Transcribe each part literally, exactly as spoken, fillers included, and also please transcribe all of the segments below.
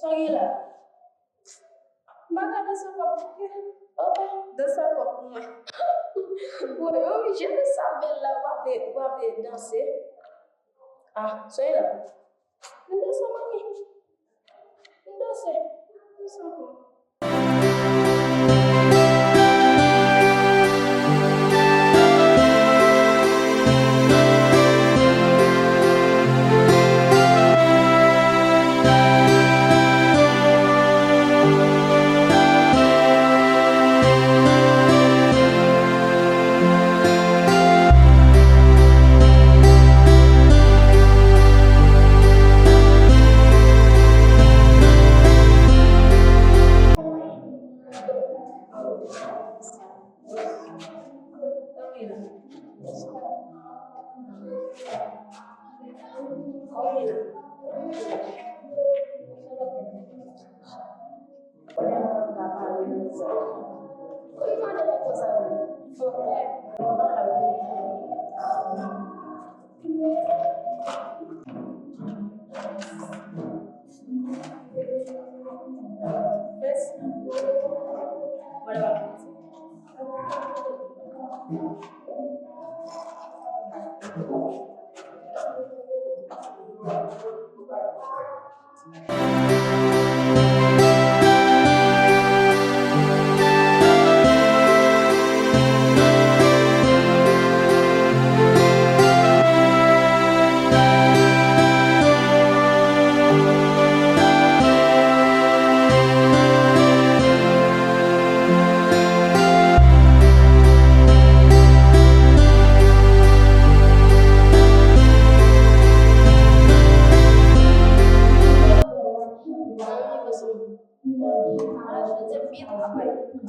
Sa w gen la? M pa ka danse ankò, ok? Ok, danse ankò pou mwen. Woy, woy, je ne savais la, w ap, w ap danse. Ah, Soyla. Vin danse, manmi. Vin danse. Danse ankò.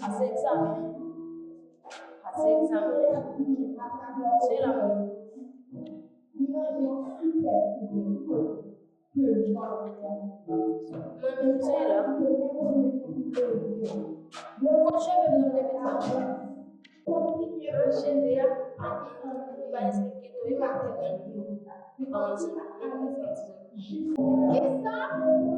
Pase egzamen. Pase egzamen. Se la mwen. Mwen menm se la. Kot cheve m nan m te met la? Cheve a, li pa esplike tou, li pa te konn. Bon, se pa mwen ki fè sa. Kisa? Non.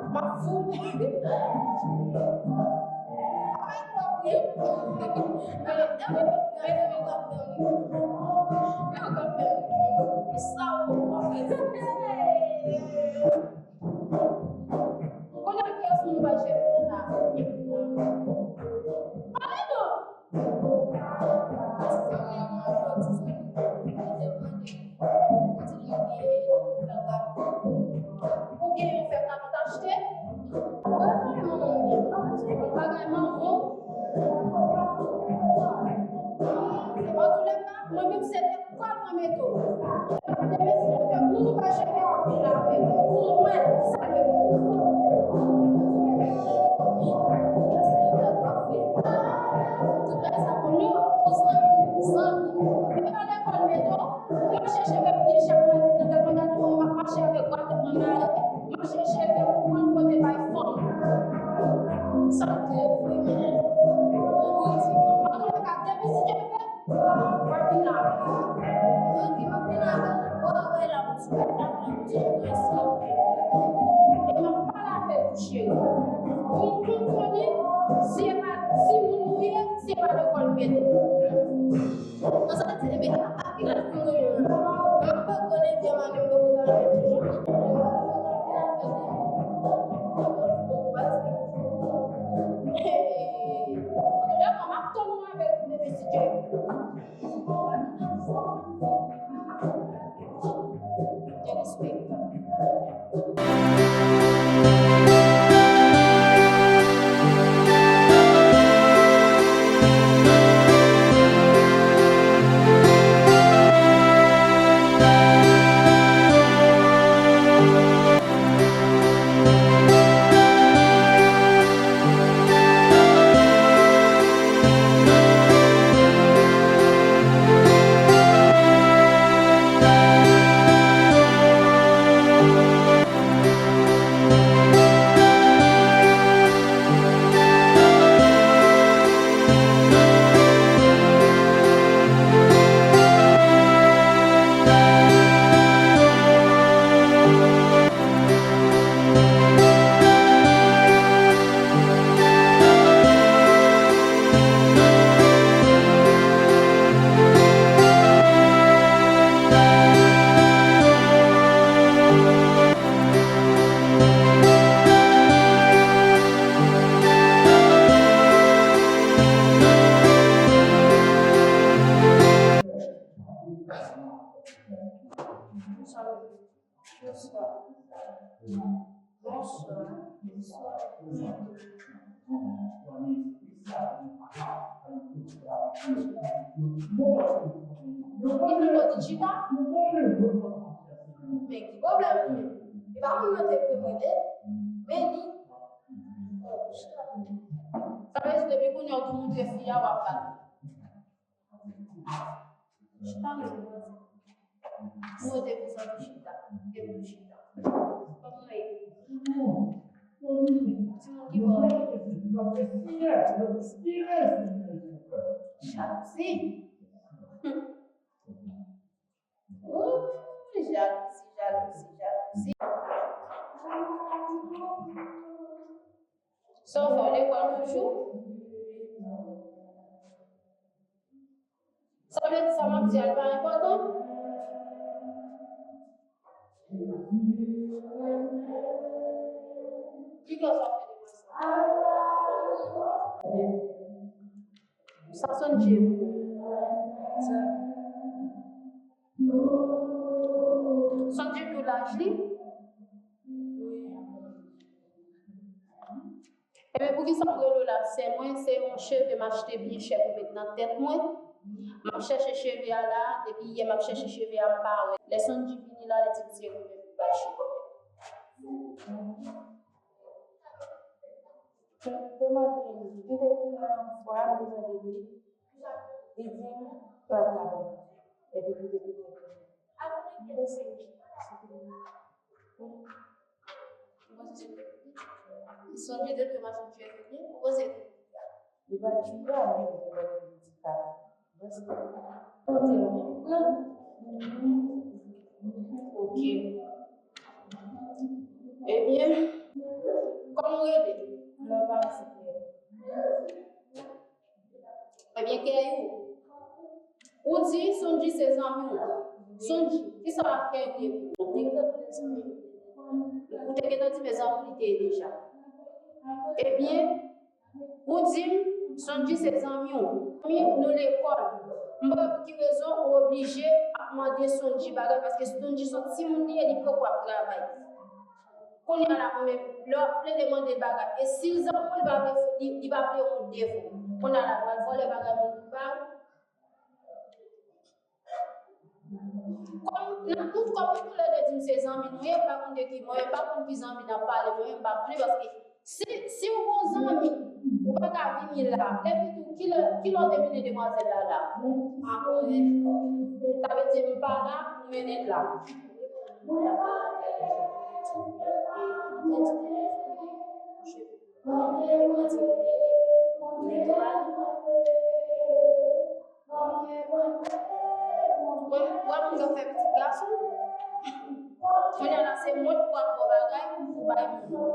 M ap fou. Sa ou wè. Kounye a kiyès moun ou bay cheve konsa? Pale non! Ou gen yon fè ka nou t achte? Wè, manman m byen. Bagay manman. Antoulèka, mwen menm se lekòl mwen mete w. Depi si Bondye fè moun ou pa cheve anpil avè w. Pou mwen, sa vle di. Tout bagay sa pou nou, pou zanmi, zanmi. E pa lekòl mete w. Mache cheve m byen chak maten, nan tèlman gade mwen, m ap mache avèk bwa tèt mwen mare, mache cheve m pran kote bay fanm. Sa te vre, men. Antoulèka, depi si Dye vle, w ap vin avè m. Ok, m ap vin avè w. Wè, wè, la, m sou la, la, m sou la. E m ap pale avèk ou, cheri. Pou m konn konnen si e pa, si moun ou ye, si e pa lekòl mete w. Konsa di, epi, a, a, ki laj pou mwen menm? M ap poko leve, m ap poko gade toujou. Hey! Antouka, m ap tann ou avèk bebe si Dye. Derespektan. Bonswa. Bonswa. Bonswa. Li toujou di chita? Men ki pwoblèm li menm? E pa moun nan te vle mwen de, men li. Sa vle di depi kounye a w tou montre fi a w ap bat. Chita menm, manzè. Mwen te bezwen pou chita. Te pou chita. Kòman w ye? Timoun ki bò w ye? Jalouzi. Ooh, jalouzi, jalouzi, jalouzi. Sa w fè w lekòl toujou? Sa vle di sa m ap di a, li pa enpòtan? Kilès w ap fè lekòl sa? Sa Sondji ye pou ou? Sondji di w laj li? Ebyen, poukisa m rele w la sè mwen? Se yon cheve m achte byen chè pou met nan tèt mwen. M ap chèche cheve a la, depi yè m ap chèche cheve a, m pa wè. Lè Sondji vini la, li di m se ou menm ki bay cheve. Mwen te mande li, m te vin yon fwa, m te mande li, li di m l ap ka ban m. Epi li te vin. Sonje de ke machin cheve byen, ou poze. Li pa chita, men li pa chita. Kote nou pran? Ok. Ebyen, kòman w rele? Non, pa m site. Ebyen, Kèyou, ou di Sondji se zanmi w. Sondji, kisa Kèyou ye pou ou? Ou te gentan di, men zanmi w li te ye deja. Ebyen, ou di m, Sondji se zanmi w. Zanmi nou lekòl. M pa wè pou ki rezon ou oblije ap mande Sondji bagay, paske Sondji se yon timoun li ye, li poko ap travay. Kounye a la, ou menm, lè w ap plede mande l bagay, e si l zanmi w, li pa vle, li, li pa vle yon defo. Kounye a la, l pral vòlè bagay moun pou ba ou. Kòm, nan tout kòm nou toulède di m se zanmi nou ye, m pa konn de ki, mwen menm pa konn ki zanmi n ap pale, mwen menm m pa konnen, paske si, si w gon zanmi, ou pa ka vini la. Epi tou, kilè, kilè w te mennen demwazèl la la? M pa konnen. Sa vle di m pa la pou mennen l la. Mwen, mwen, mwen fè pitit gason. Kounye a la, se mwen pou ap ba w bagay pou bay moun.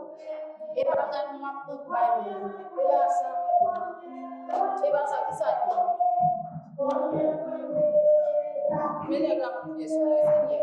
E pa gad mwen ap pran pou bay moun. E pa sa. E pa sa, ki sa l ye? Senyè k ap konfye sou mwen, Senyè.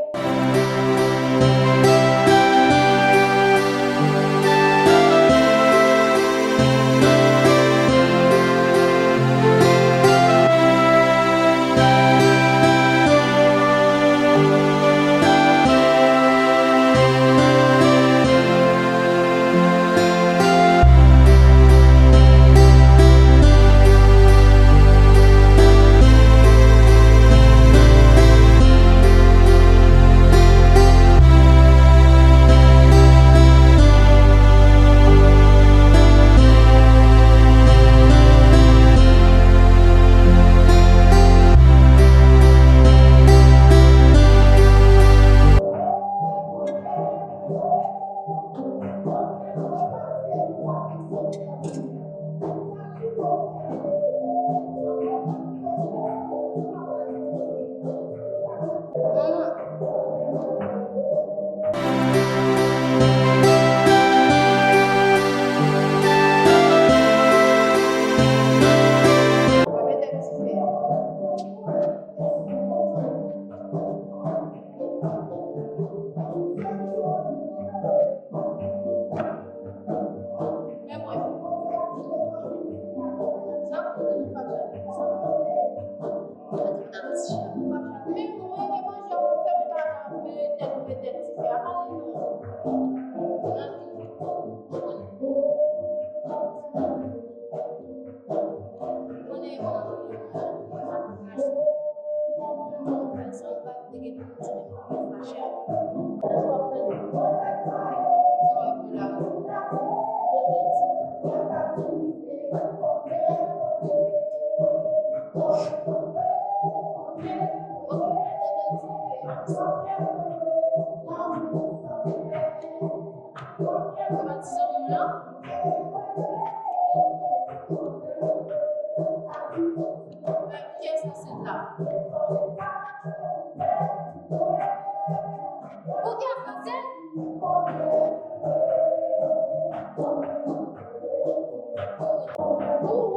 Kiyès ki sèt la? Ou gen franse? Ou